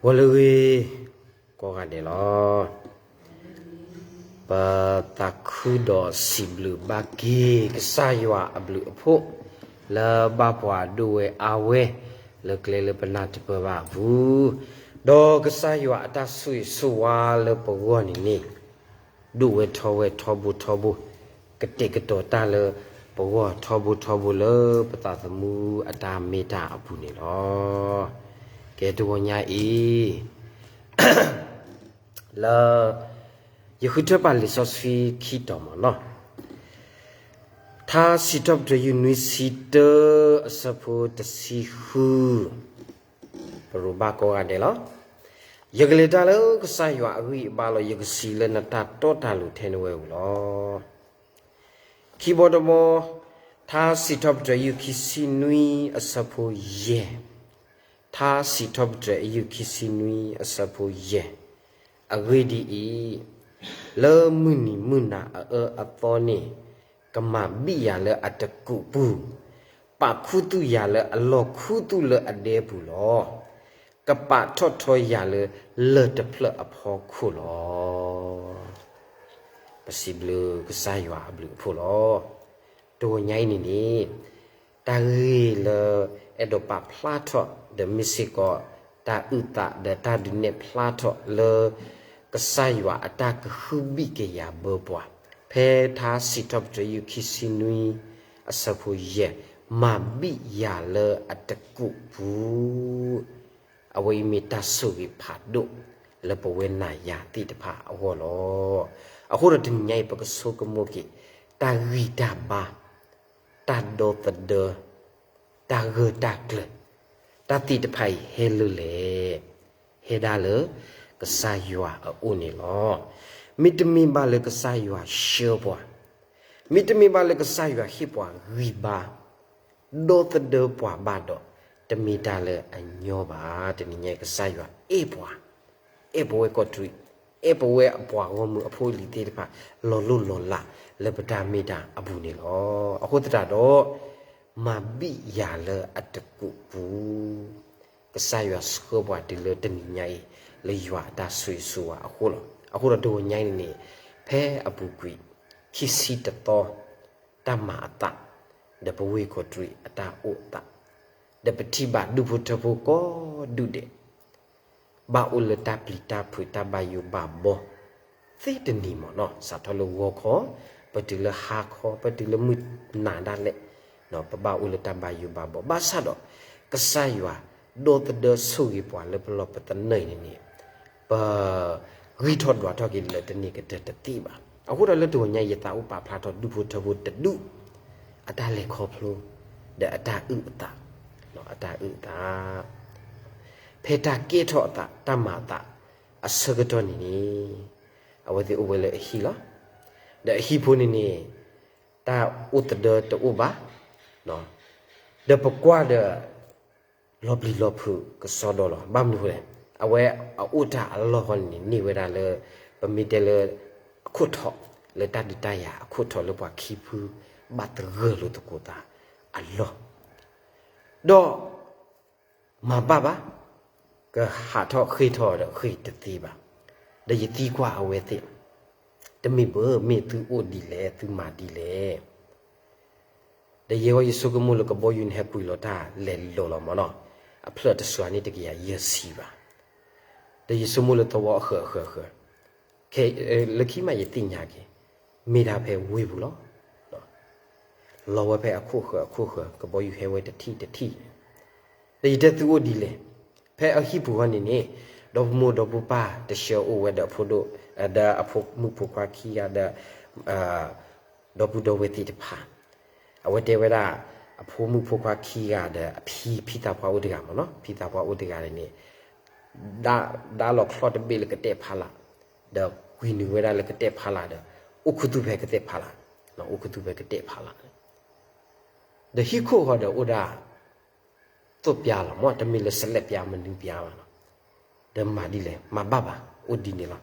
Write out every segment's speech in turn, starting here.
ဂီၤလၢအဂ့ၤ ကိးဂၤဒဲးလီၤ. ပသးခုဒီးစံးဘျုးဘၣ်က့ၤကစၢ်ယွၤအဘျုးအဖှိၣ် လၢဘၣ်ပှၤဒိၣ်ဝဲအါဝဲ လၢကျဲလၢပနၢ်တပၢၢ်ဘၣ်အပူၤ, ဒီးကစၢ်ယွၤအတၢ်ဆိၣ်ဂ့ၤဆိၣ်ဝါလၢပဂီၢ်န့ၣ်န့ၣ် ဒိၣ်ဝဲထီဝဲထီဘိထီဘိ, ကတဲာ်ကတီၤတၢ်လၢပဂီၢ်ထီဘိထီဘိလၢပသးသမူအတၢ်မ့ၢ်တၢ်အပူၤန့ၣ်လီၤ. ကဲတဂီၤညါအံၤ လၢ ယဃုထၢပာ်လံာ်စီဆှံခံတီၤမ့ၢ်နီၤ, ထါစံးထီၣ်ပတြၢၤယုၢ်နွံဆံတၢ အဆၢဖိတဆံဃု, ပရိးဘၣ်ကိးဂၤဒဲးလီၤ. ယကလဲၤတၢ်လၢကစၢ်ယွၤအဂံၢ်အဘါလီၤ. ယကစံးလၢနတၢ်တီတၢ်လိၤထဲနဝဲပူၤလီၤ. ခံဘီတဘီ, ထါစံးထီၣ်ပတြၢၤယုၢ်ခံဆံနွံအဆၢဖိယဲၢ်, ထါစံးထီၣ်ပတြၢၤအယုၢ်ခံဆံနွံအဆၢဖိယဲၢ်, အဂ့ၢ်ဒ်အံၤ, လၢမုၢ်နံၤမုၢ်နၤအအၢအသီန့ၣ်, ကမၤဘံၣ်ယၤလၢအတကူးပူၤ, ပာ်ခူသူၣ်ယၤလၢအလီၢ်ခူသူၣ်လၢအဒဲပူၤလီၤ. ကပာ်ထီၣ်ထီယၤလၢလၢၢ်တဖျၢၣ်အဖီခိၣ်လီၤ. ပစံးဘျုးကစၢ်ယွၤအဘျုးအဖှိၣ်လီၤ. တဂီၤညါအံၤန့ၣ်န့ၣ်, တၢ်ဂ့ၢ်လၢအဲၣ်ဒိးပာ်ဖျါထီၣ် ဒီးမ့ၢ်စ့ၢ်ကီး တၢ်အုၣ်သးဒီးတၢ်ဒုးနဲၣ်ဖျါထီၣ်လၢ ကစၢ်ယွၤအတၢ်ကဟုဘံၣ်ကယာ်ဘၢပှၤ, ဖဲထါစံးထီၣ်ပတြၢၤယုၢ်ခံဆံနွံအဆၢဖိယဲၢ်, မၤဘံၣ်ယၤလၢအတကူးပူၤ အဝဲအံၤမ့ၢ်တၢ်ဆိၣ်ဂ့ၤဖးဒိၣ် လၢပဝဲနၤယၤသ့ၣ်တဖၣ်အဂီၢ်လီၤ. အဃိဒီးတနံၤညါအံၤ ပကဆိကမိၣ်က့ၤ တၢ်ဂံၢ်တၢ်ဘါ, တၢ်ဒီသဒၢ, တၢ်ဂၢၢ်တၢ်ကျၢၤ, တၢ်သ့ၣ်တဖၣ်အံၤဟဲလၢလဲၣ်. ဟဲဒၣ်လၢကစၢ်ယွၤအအိၣ်န့ၣ်လီၤ. မ့တမ့ၢ်ဘၣ်လၢကစၢ်ယွၤဆှၢပှၤ, မ့တမ့ၢ်ဘၣ်လၢကစၢ်ယွၤဟ့ၣ်ပှၤဂံၢ်ဘါ, ဒီသဒၢပှၤဘၣ်ဒီး, တမ့ၢ်တၢ်လၢအညီဘၣ်. တနံၤညါအံၤ ကစၢ်ယွၤအဲၣ်ပှၤ, အဲၣ်ပဝဲကီးတရံး, အဲၣ်ပဝဲအပှၤဂီၢ်မုၢ်အဖိအလံၤသ့ၣ်တဖၣ် လီၤလိၢ်လီၤလးလၢပတၢ်မ့ၢ်တၢ်အပူၤန့ၣ်လီၤ. အဃိသတးဒီး, မၤဘံၣ်ယၤလၢအတကူးပူၤ, ကစၢ်ယွၤဆှၢပှၤတုၤလၢတနံၤညါအံၤ လၢယွၤအတၢ်ဆိၣ်ဂ့ၤဆိၣ်ဝါအဃိလီၤ. အဃိဒီးတဂီၤညါအံၤန့ၣ်န့ၣ်, ဖဲအပူၤကွံာ် ခံဆံတသီ တၢ်မၤအသး, ဒီးပဝ့ၢ်ကီးတရံးအတၢ်အိၣ်အသး, ဒီးပထံၣ်ဘၣ်ဒူၣ်ဖိထၢဖိကိးဒူၣ်ဒဲး ဘၣ်အိၣ်လၢတၢ်ပျံၤတၢ်ဖုးတၢ်ဘၣ်ယိၣ်ဘၣ်ဘီ, သ့တနံၤမ့ၢ်နီၤ, စးထီၣ်လၢဂီၤခီ, ပတုၤလၢဟါခီ, ပတုၤလၢမုၢ်နၤဒၣ်လဲာ်, ပဘၣ်အိၣ်လၢတၢ်ဘၣ်ယိၣ်ဘၣ်ဘီ, ဘၣ်ဆၣ်ဒီး, ကစၢ်ယွၤဒီသဒၢဆိၣ်ဂ့ၤပှၤလၢပလီၢ်ပသနၢၣ်အံၤန့ၣ်န့ၣ်, ပ ဂံၢ်ထီၣ်ဒွးထီၣ်က့ၤလၢတန့ၢ်ကတၢၢ်တသ့ဘၣ်. အဃိဒီးလၢတဂီၤညါအံၤ ယသးအိၣ်ပာ်ဖျါထီၣ်ဒူၣ်ဖိထၢဖိတဒူၣ် အတၢ်လဲၤခီဖျိ ဒီးအတၢ်အုၣ်အသး, အတၢ်အုၣ်အသး, ဖဲတၢ်ကဲထီၣ်အသး တၢ်မၤအသး အဆၢကတီၢ်န့ၣ်န့ၣ်, အဝဲသ့ၣ်အိၣ်ဝဲလၢအဟံၣ်လီၤ. ဒီးအဟံၣ်ဖိန့ၣ်န့ၣ်, တၢ်အိၣ်သဒၢတအိၣ်ဘၣ်, ဒီးပကွၢ်ဒီး လီၤပျံၤလီၤဖုးကစီဒီလီၤ. ဘၣ်မနုၤအဃိလဲၣ်, အဝဲအအိၣ်တၢ်အလီၢ်ဃီန့ၣ်န့ၣ် န့ၢ်ဝဲဒၣ်လၢ ပမ့ၢ်တဲလၢ အခိၣ်ထီး, လၢတၢ်ဒုးတၢ်ယၤအခိၣ်ထီးလၢပှၤခံဖုဘၣ်သဂၢၢ်လိာ်သကိးသးအလီၢ်, ဒီး မၤဘၣ်ဘၣ်, ကဟးထီၣ်ဃ့ၢ်ထီၣ်ဒီးဃ့ၢ်တသ့ဘၣ်. ဒီးယသံကွၢ်အဝဲသ့ၣ်, တမ့ၢ်ဘၣ်, မ့ၢ်သုအိၣ်ဒ်လဲၣ်, သုမၤဒ်လဲၣ်. ဒီးယဲဃီယဆိကမိၣ်လၢကဘီယူၤန့ၣ် ဟဲကွံာ်လီၤတၢ်လဲၤလီၤလီၤမ့ၢ်နီၤ, အဖျၢၣ်တစှၤန့ၢ်တကယၤယဲၢ်ဆံဘၣ်. ဒီးယဆိကမိၣ်လၢသဝီအဃၢၤအဃၢၤအဃၢၤ, ခဲလၢာ်ခံမးယသ့ၣ်ညါက့ၤ, မ့ၢ်ဒၣ်ဖဲဝ့ၢ်ပူၤလီၤ. လီၤဝဲဖဲအခိၣ်ဃၢၤအခိၣ်ဃၢၤ, ကဘီယူၤဟဲဝဲတထံၣ်တထံၣ်, ဒီးယတဲသုအိၣ်ဒ်လဲၣ်. ဖဲအဟံၣ်ပူၤဃီန့ၣ်န့ၣ်, ဒီပုၢ်မိၢ်ဒီပုၢ်ပၢ်တဆၢအိၣ်ဝဲဒီးအဖိဒိၣ်, ဒီးအဖိမုၣ်ဖိခွါခံဂၤဒီး ဒီပုၢ်ဒီဝဲၢ်သ့ၣ်တဖၣ်, အဝဲတဲဝဲဒၣ်, အဖိမုၣ်ဖိခွါခံဂၤဒီးအဖံ, ဖံသးပှၢ်အိၣ်တဂၤမ့ၢ်နီၤ, ဖံသးပှၢ်အိၣ်တဂၤန့ၣ်န့ၣ်, ဒါလီၤချီၣ်တဘ့ၣ်လၢကတဲာ်ဖးလၢ်, ဒီးကွံနုာ်ဝဲဒၣ်လၢကတဲာ်ဖးလၢ်ဒီး, အိၣ်ခူသူၣ်ဖဲကတဲာ်ဖးလၢ်, အိၣ်ခူသူၣ်ဖဲကတဲာ်ဖးလၢ်, ဒီးဟံၣ်ခိၣ်ဃီဒီးအိၣ်ဒၣ် သိၣ်ပျါလီၤမ့ၢ်, တမ့ၢ်လၢစလဲၣ်ပျါမနုၤပျါဘၣ်လီၤ. ဒီးမၤဒ်လဲၣ်, မၤဘၣ်ဘၣ်, အိၣ်ဒ်န့ၣ်လီၤ.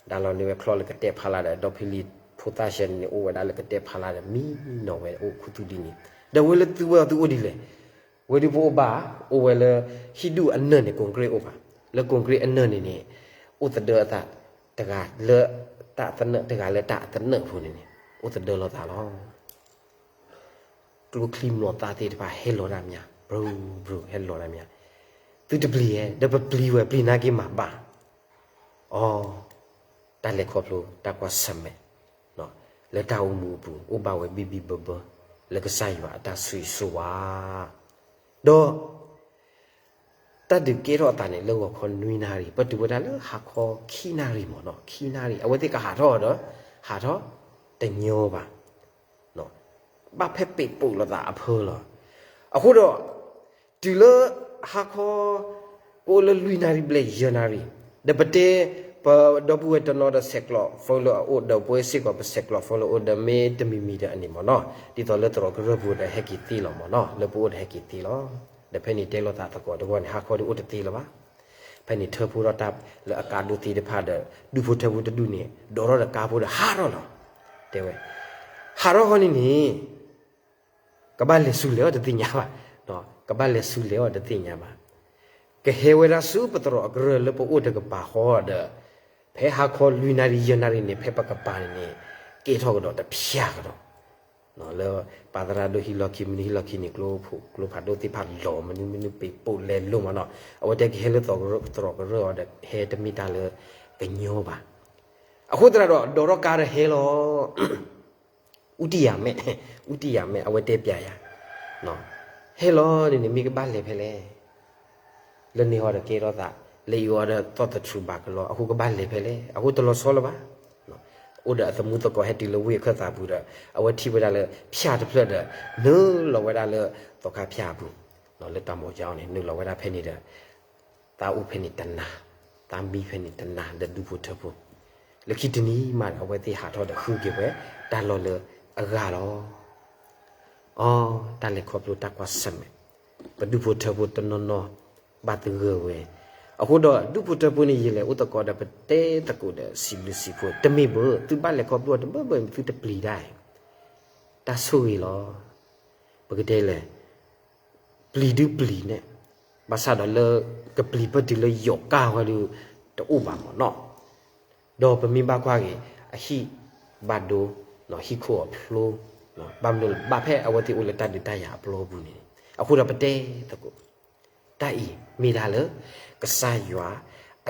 ဒါလီၤန့ၢ်ဝဲချီၣ်လၢကတဲာ်ဖးလၢ်ဒီး ဒီဖံလံၤဖိသၣ်ဆဲန့ၣ်န့ၣ် အိၣ်ဝဲဒၣ်လၢကတဲာ်ဖးလၢ်ဒီး မံနီၤဝဲအိၣ်ခူသူၣ်ဒ်န့ၣ်, ဒီးဝဲလၢသုဝဲအီၤသုအိၣ်ဒ်လဲၣ်. ဝ့ၢ်ဒူၣ်ဖိအိၣ်ဘၣ်, အိၣ်ဝဲလၢ ဟံၣ်ဒူၣ်အနၢၣ်န့ၣ် ကိၣ်ကရ့ၣ်အိၣ်ဘၣ်, လၢကိၣ်ကရ့ၣ်အနၢၣ်န့ၣ်န့ၣ် အိၣ်သဒၢအသး တဂၤလၢတၢ်အသနၢၣ် တဂၤလၢတၢ်အသနၢၣ်အပူၤန့ၣ်န့ၣ် အိၣ်သဒၢလိာ်သးလီၤ. ကျိချံမျိာ်သၣ်သ့ၣ်တဖၣ်ဟဲလီၤတၢ်မး, ဘြူၤဘြူၤ ဟဲလီၤတၢ်မး, သုတပျံၤဧါ, ဒီးပပျံၤဝဲ ပျံၤနာ်က့မးဘၣ်. အီ, တၢ်လဲၤခီဖျိတၢ်ကွၢ်ဆၢၣ်မဲာ် လၢတၢ်အိၣ်မူအပူၤ အိၣ်ဘၣ်ဝဲဘံၣ်ဘံၣ်ဘၢဘၢ လၢကစၢ်ယွၤအတၢ်ဆိၣ်ဂ့ၤဆိၣ်ဝါ, ဒီး တၢ်ဒုးကဲထီၣ်အသးန့ၣ် လၢဂီၤခီနွံနၣ်ရံၣ် ပတုၤဝဲဒၣ်လၢဟါခီခံနၣ်ရံၣ်မ့ၢ်နီၤ, ခံနၣ်ရံၣ် အဝဲသ့ၣ်ကဟးထီၣ်ဒီး ဟးထီၣ်တညီဘၣ်, ဘၣ်ဖဲပ့းပိာ်လိာ်သးအဖၢလီၤ. အဃိဒီး တုၤလၢဟါခီ ကအိၣ်လၢလွံၢ်နၣ်ရံၣ်ဘျဲၣ်ယဲၢ်နၣ်ရံၣ်, ဒီးပတဲ ပဒီပုၢ်ဝဲၢ်တနီၤဒီးဆဲးကျိး phone လၢအအိၣ်ဒီး ပဝဲစ့ၢ်ကီးပဆဲးကျိး phone လၢအအိၣ်ဒီး မ့ၢ်တမံၤမံၤဒီးအန့ၣ်မ့ၢ်နီၤ, ဒ်သိးလၢသရိာ်ကရၢၢ်ပူၤဒီးဟဲက့ၤသ့လီၤမ့ၢ်နီၤ, လၢပအိၣ်ဒီးဟဲက့ၤသ့လီၤ. ဒီးဖဲန့ၣ်တဲလိာ်သးသကိးတဂီၢ်န့ၣ် ဟါခီဒုးအိၣ်တသ့လၢၤဘၣ်. ဖဲန့ၣ်ထၢဖိထီၣ်တၢ်လၢအကါဒိၣ်သ့ၣ်တဖၣ်ဒီး ဒူၣ်ဖိထၢဖိတဒူၣ်န့ၣ် ဒိးထီၣ်ဒီးကါဖိဒီးဟးထီၣ်လီၤ. တဲဝဲ ဟးထီၣ်ဃီန့ၣ်န့ၣ် ကဘၣ်လဲၤဆူလဲၤအီၤတသ့ၣ်ညါဘၣ်, ကဘၣ်လဲၤဆူလဲၤအီၤတသ့ၣ်ညါဘၣ်. ကဟဲဝဲဒၣ်ဆူပသရိာ်အကရၢၢ်လၢပအိၣ်တကပၤဃီဒီး ဖဲဟါခီလွံၢ်နၣ်ရံၣ်ယဲၢ်နၣ်ရံၣ်န့ၣ် ဖဲပကပၤန့ၣ်န့ၣ် ကဲထီၣ်ကဒီးတဖၠၣ်ကဒီး လၢပၢ်သရၣ်ဒိၣ်ဟံၣ်လီၢ်ခံ မနုၤဟံၣ်လီၢ်ခံန့ၣ် ကျိဖးဒိၣ်သ့ၣ်တဖၣ်လီၤမနုၤမနုၤ ပ့းပိာ်လဲၤလိၤမ့ၢ်နီၤ, အဝဲတဲကဟဲလၢသရိာ်ကရၢၢ်အီၤဒီး ဟဲတမ့ၢ်တၢ်လၢကညီဘၣ်. အဃိသတးဒီး ဒိးထီၣ်ကါဒီးဟဲလီၤ ဦးတည်ရာမဲ့, ဦးတည်ရာမဲ့ အဝဲတဲပျးယၤ, ဟဲလီၤန့ၣ်န့ၣ် မ့ၢ်ကဘၣ်လဲၤဖဲလဲၣ်. လၢန့ၣ်ဟီဒီးကဲထီၣ်သး, လၢအံၤအီၤဒီးသီၣ်သထြူးဘၣ်ကလီ အဃိကဘၣ်လဲၤဖဲလဲၣ်, အဃိတလီၤဆီလၢၤဘၣ်. အိၣ်ဒီးအသမူသကိးဟဲတုၤလၢဝ့ၢ်အခၢၣ်သးပူၤဒီး အဝဲထံၣ်ဝဲဒၣ်လၢဖၠၣ်တဖျၢၣ်ဒီး နုာ်လီၤဝဲဒၣ်လၢသီခါဖၠၣ်အပူၤ, လၢတၢ်မီၤကၠီန့ၣ် နုာ်လီၤဝဲဒၣ်ဖဲန့ၣ်ဒီး သးအိၣ်ဖဲန့ၣ်တနၤ, သးမံဖဲန့ၣ်တနၤ ဒီးဒူၣ်ဖိထၢဖိ, လၢခံတနံၤမးဒီး အဝဲသ့ၣ်ဟးထီၣ်ဒီးဃုက့ၤဝဲ တၢ်လီၢ်လၢအဂၤလီၤ. အီ, တၢ်လဲၤခီဖျိတၢ်ကွၢ်ဆၢၣ်မဲာ်, ပဒူၣ်ဖိထၢဖိတနီၤနီၤ ဘၣ်သဂၢၢ်ဝဲ, အဃိဒီးဒူၣ်ဖိထၢဖိန့ၣ် ယလဲၤအိၣ်သကိးဒီးပတဲသကိးဒီးစံးဘျုးစံးဖှိၣ် တမ့ၢ်ဘၣ် သုဘၣ်လဲၤခီဖျိတဘၢဘၢ သုတပျံၤတၢ် တၢ်ဆိၣ်ဂ့ၤလီၤ. ပကတဲလဲၣ် ပျံၤဒုပျံၤန့ၣ်, ဘၣ်ဆၣ်ဒီးလၢကပျံၤပတုၤလၢယီၤကၢ်ဝဲဒုး တအိၣ်ဘၣ်မ့ၢ်နီၤ. ဒီးပမ့ၢ်ဘၣ်ကွၢ်က့ၤ အဟံၣ်ဘၣ်ဒိ ဟံၣ်ခိၣ်အဖျိ, ဘၣ်မနုၤလဲၣ် ဘၣ်ဖဲအဝဲသ့ၣ်အိၣ်လၢတၢ်ဒုးတၢ်ယၤအပျီပူၤန့ၣ်, အဃိဒီးပတဲသကိး တၢ်အံၤမ့ၢ်ဒၣ်လၢ ကစၢ်ယွၤ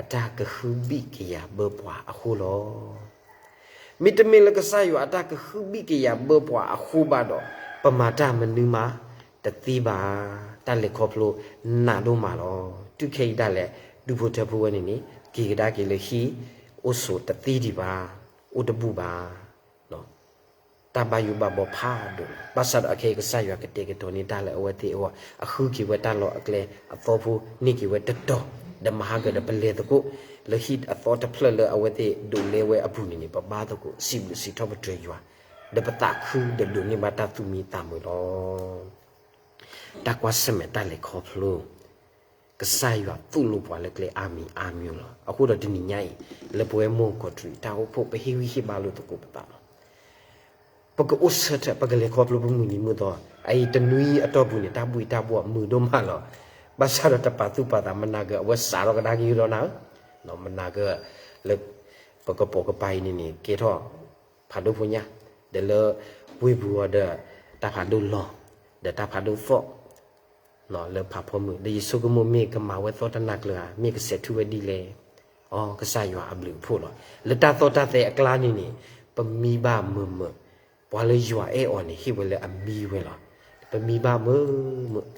အတၢ်ကဟုဘံၣ်ကယာ်ဘၢပှၤအဃိလီၤ. မ့တမ့ၢ်လၢကစၢ်ယွၤအတၢ်ကဟုဘံၣ်ကယာ်ဘၢပှၤအဃိဘၣ်ဒီး ပမၤတၢ်မနုၤမးတသ့ဘၣ်. တၢ်လဲၤခီဖျိနးဒိၣ်မးလီၤ. တုၤခဲအံၤဒၣ်လဲာ် ဒူၣ်ဖိထၢဖိဝဲန့ၣ်န့ၣ် က့ၤကဒါက့ၤလၢဟံၣ် အိၣ်ဆိးတသ့ဒံးဘၣ်, အိၣ်တဘူၣ်ဘၣ်. တၢ်ဘၣ်ယိၣ်ဘၣ်ဘီဖးဒိၣ်လီၤ. ဘၣ်ဆၣ်ဒီးအခဲအံၤကစၢ်ယွၤကတဲာ်ကတီၤန့ၢ်တၢ်လၢအဝဲသ့ၣ်အဂီၢ် အဃုက့ၤဝဲတၢ်လီၢ်အကျဲအသီဖိန့ၢ်က့ၤဝဲတတီၤ, ဒီးမၤဟါကဒီးပလဲၤသကိး လၢဟံၣ်အသီတဖျၢၣ်လၢအဝဲသ့ၣ်ဒိးလဲဝဲအပူၤန့ၣ်န့ၣ် ပဘါသကိးစံးဘျုးစံးထီၣ်ပတြၢၤယွၤ, ဒီးပသးခုဒီးဒိးန့ၢ်ဘၣ်တၢ်သူၣ်မံသးမုာ်လီၤ. တၢ်ကွၢ်ဆၢၣ်မဲာ်တၢ်လဲၤခီဖျိ ကစၢ်ယွၤသိၣ်လိပှၤလၢကျဲအါမံၤအါမံၤလီၤ. အဃိဒီးတနံၤညါအံၤ လၢပဝဲမိၢ်ကီးတရံးတၢ်အိၣ်ဖှိၣ် ပဟ့ၣ်ဂံၢ်ဟ့ၣ်ဘါလိာ်သကိးပသးလီၤ. ပကအိၣ်ဆၢထၢၣ် ပကလဲၤခီဖျိပမုၢ်နံၤမုၢ်သီ, အအံၤတနွံအတီၢ်ပူၤန့ၣ် တၢ်ဘှံးတၢ်ဘှီၣ်မုာ်ဒိၣ်မးလီၤ. ဘၣ်ဆၣ်ဒီးတပာ်သူၣ်ပာ်သး မနၤက့ၤအဝဲစးထီၣ်ကဒါက့ၤဒီးနၤဧၢ, မနၤက့ၤလၢ ပကပိာ်ကပၤအံၤန့ၣ်န့ၣ် ကဲထီၣ်ဖးဒိၣ်ဖိညါ, ဒီးလၢဝ့ၢ်ပူၤအီၤဒီး တၢ်ဖးဒိၣ်လီၤ, ဒီးတၢ်ဖးဒိၣ်သီၣ် လၢဖးဖီမုၢ် ဒီးယဆိကမိၣ်မ့ၢ်ကမၤဝဲသီတနၤကျၢၤဧါ, မ့ၢ်ကဆဲးထူဝဲဒ်လဲၣ်. အီ ကစၢ်ယွၤအဘျုးအဖှိၣ်လီၤ. လၢတၢ်သီၣ်တၢ်သဲအကျါန့ၣ်န့ၣ် ပမံဘၣ်မုာ်မုာ်, ပှၤလၢယွၤအဲၣ်အီၤန့ၣ် ဟ့ၣ်ဝဲလၢအမံဝဲလီၤ. ပမံဘၣ်မုာ်မုာ်,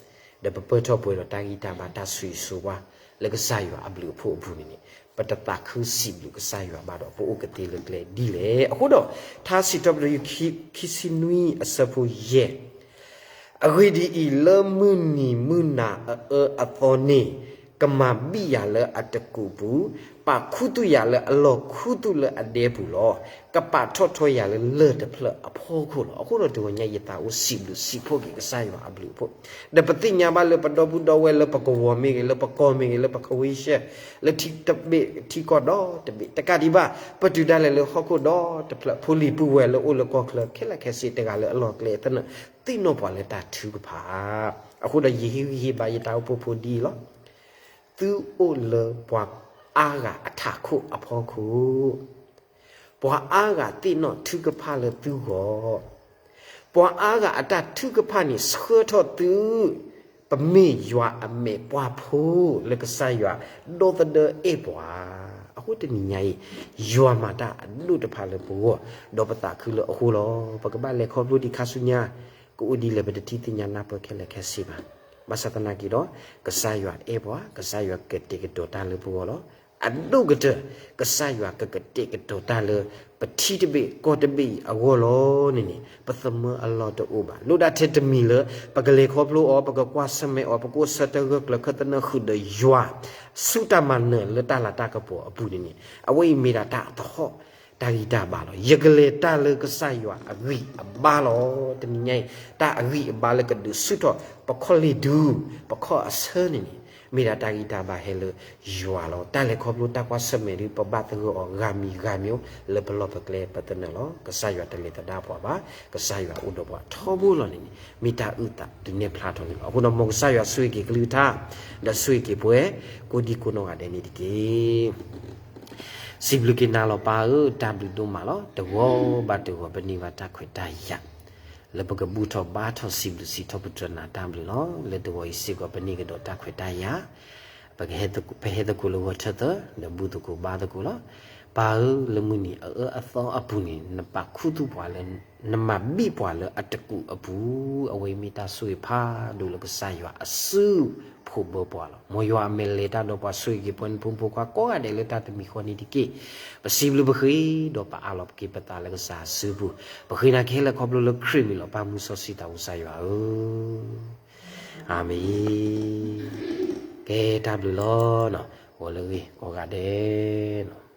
ဒီးပပၢၢ်ထီၣ်ပှဲၤဒီးတၢ်ဂံၢ်တၢ်ဘါတၢ်ဆိၣ်ဂ့ၤဆိၣ်ဝါ လၢကစၢ်ယွၤအဘျုးအဖှိၣ်အပူၤန့ၣ်န့ၣ် ပတသးခုစံးဘျုးကစၢ်ယွၤဘၣ်ဒီး ပအိၣ်ကသ့လၢကျဲဒ်လဲၣ်. အဃိဒီး ထါစံးထီၣ်ပတြၢၤ ခံဆံနွံအဆၢဖိယဲၢ် အဂ့ၢ်ဒ်အံၤ, လၢမုၢ်နံၤမုၢ်နၤအအၢအသီန့ၣ် ကမၤဘံၣ်ယၤလၢအတကူးပူၤ, ပာ်ခူသူၣ်ယၤလၢအလီၢ်ခူသူၣ်လၢအဒဲပူၤလီၤ. ကပာ်ထီၣ်ထီယၤလၢလၢၢ်တဖျၢၣ်အဖီခိၣ်လီၤ. အဃိဒီးတဂီၤညါယသးအိၣ်စံးဘျုးစံးဖှိၣ်က့ၤကစၢ်ယွၤအဘျုးအဖှိၣ်, ဒီးပသ့ၣ်ညါဘၣ်လၢပဒီပုၢ်ဒီဝဲၢ်လၢပကဝီၤမ့ၢ်ဂ့ၤ, လၢပကီၢ်မ့ၢ်ဂ့ၤ, လၢပခဝ့ၡဲၣ်, လၢထံတဘ့ၣ်ထံကီၢ်ဒီတဘ့ၣ်တကးဒံးဘၣ်, ပတုၤဒၣ်လဲာ်လၢဟီၣ်ခိၣ်ဒီတဖျၢၣ်, ဖိလံၤပုၢ်ဝဲၢ်လၢအိၣ်လၢကီၢ်ချၢခဲလၢာ်ခဲဆ့တဂၤလၢအလီၢ်ကျဲသနၢၣ် သ့ၣ်နီၣ်ပှၤလၢတၢ်ထုကဖၣ်. အဃိဒီးယဟ့ၣ်ဂံၢ်ဟ့ၣ်ဘါယတၢ်အိၣ်ဖှိၣ်ဖိဒ်အံၤလီၤ. သုအိၣ်လၢပှၤအါဂၤအထးခိၣ်အဖီခိၣ်, ပှၤအါဂၤသ့ၣ်နီၣ်ထုကဖၣ်လၢသုဂီၢ်, ပှၤအါဂၤအတၢ်ထုကဖၣ်န့ၣ်ဆှၢထီၣ်သု ပမ့ၢ်ယွၤအမဲာ်ပှၤဖိလၢကစၢ်ယွၤဒီသဒၢအဲၣ်ပှၤ. အဃိတနံၤညါအံၤ ယွၤမၤတၢ်အဒိၣ်တဖၣ်လၢပဂီၢ်, ဒီးပသးခုလၢအဃိလီၤ. ပကဘၣ်လဲၤခီဖျိဒံးခါဆူညါ, ကအိၣ်ဒ်လဲၣ်ပတထံၣ်သ့ၣ်ညါနၢ်ပၢၢ်ခဲလၢာ်ခဲဆ့ဘၣ်. ဘၣ်ဆၣ်သနာ်က့ဒီး ကစၢ်ယွၤအဲၣ်ပှၤ, ကစၢ်ယွၤကတဲာ်ကတီၤတၢ်လၢပဂီၢ်လီၤ. အဒိၣ်ကတၢၢ် ကစၢ်ယွၤကကတဲာ်ကတီၤတၢ်လၢပထံတဘ့ၣ်ကီၢ်တဘ့ၣ်အံၤအဂီၢ်လီၤန့ၣ်န့ၣ် ပသမၢအလီၢ်တအိၣ်ဘၣ်. လိၣ်ဒၣ်ထဲတမံၤလၢ ပကလဲၤခီဖျိအီၤ, ပကကွၢ်ဆၢၣ်မဲာ်အီၤ, ပကအိၣ်ဆၢထၢၣ်ဂၢၢ်ကျၢၤခၢၣ်သနၢၣ်ဃုာ်ဒီးယွၤ ဆူတၢ်မၤနၢၤလၢတၢ်လၤတၢ်ကပီၤအပူၤန့ၣ်န့ၣ် အဝဲအံၤမ့ၢ်ဒၣ်တၢ်သဟီၣ်တၢ်ဂံၢ်တၢ်ဘါလီၤ. ယကလဲၤတၢ်လၢကစၢ်ယွၤအဂံၢ်အဘါလီၤ. တနံၤညါအံၤ တၢ်အဂံၢ်အဘါလၢကဒုးဆူၣ်ထီၣ်ပခီၣ်လ့ၣ်ဒူ ပခီၣ်အဆၢန့ၣ်န့ၣ် မ့ၢ်ဒၣ်တၢ်ဂံၢ်တၢ်ဘါဟဲလၢယွၤလီၤ. တၢ်လဲၤခီဖျိတၢ်ကွၢ်ဆၢၣ်မဲာ်ဒ်ပဘၣ်သဂၢၢ်အီၤဂၤမံၤဂၤမံၤလၢပလီၢ်ပကျဲပသနၢၣ်လီၤ. ကစၢ်ယွၤတလဲၤသဒၣ်ပှၤဘၣ်. ကစၢ်ယွၤအိၣ်ဒီးပှၤထီဘိလီၤန့ၣ်န့ၣ် မ့ၢ်တၢ်အုၣ်သးဒုးနဲၣ်ဖျါထီၣ်န့ၣ်လီၤ. အဃိဒီးမ်ကစၢ်ယွၤဆိၣ်ဂ့ၤက့ၤကလုၢ်ကထါ ဒီးဆိၣ်ဂ့ၤက့ၤပှၤကိးဒံကိးနီၢ်ဂၤဒဲးန့ၣ်တက့ၢ်. စံးဘျုးက့ၤနၤလီၤပၢ်ဧၢ, တၢ်ဘျုးဒိၣ်မးလီၤ. တဂီၤဘၣ်တဂီၤပန့ၢ်ဘၣ်တၢ်ခွဲးတၢ်ယာ် လၢပကဘူၣ်ထီၣ်ဘါထီၣ်စံးဘျုးစံးထီၣ်ပတြၢၤနၤတၢ်ဘျုးလီၤ. လၢတဂီၤအံၤစ့ၢ်ကီးပန့ၢ်ကဒီးတၢ်ခွဲးတၢ်ယာ် ပကဟဲသကိး ပဟဲသကိးလၢဂီၤထၢၣ်သၢ ဒီးဘူၣ်သကိးဘါသကိးလီၤ. ပၢ်ဧၢ, လၢမုၢ်နံၤအအၢအသီအပူၤန့ၣ် နပာ်ခူသူၣ်ပှၤလၢ နမၤဘံၣ်ပှၤလၢအတကူးအပူၤ, အဝဲအံၤမ့ၢ်တၢ်ဆိၣ်ဂ့ၤဖးဒိၣ်လၢကစၢ်ယွၤအစု ဖိးဘၢပှၤလီၤ. မ်ယွၤအမဲာ်လဲၤတၢ်ဒီးပှၤဆိၣ်ဂ့ၤက့ၤပှၤနဖိမုၣ်ဖိခွါကိးဂၤဒဲးလၢတၢ်တမံၤဃီန့ၣ်တက့ၢ်. ပစံးဘျုးပဃ့ဒီးပအးလီၤက့ၤပသးလၢကစၢ်အစုပူၤ, ပဃ့နၤခဲလၢာ်ခီဖျိလၢခရံာ်မံၤလီၤ. ပၢ်မုၢ်စီဆှံသးဝံၣ်ကစၢ်ယွၤဧၢ, အၤမ့ၣ်. ကဲ တၢ်ဘျုးလီၤ. ဂီၤလၢအဂ့ၤကိးဂၤဒဲးနီၤ.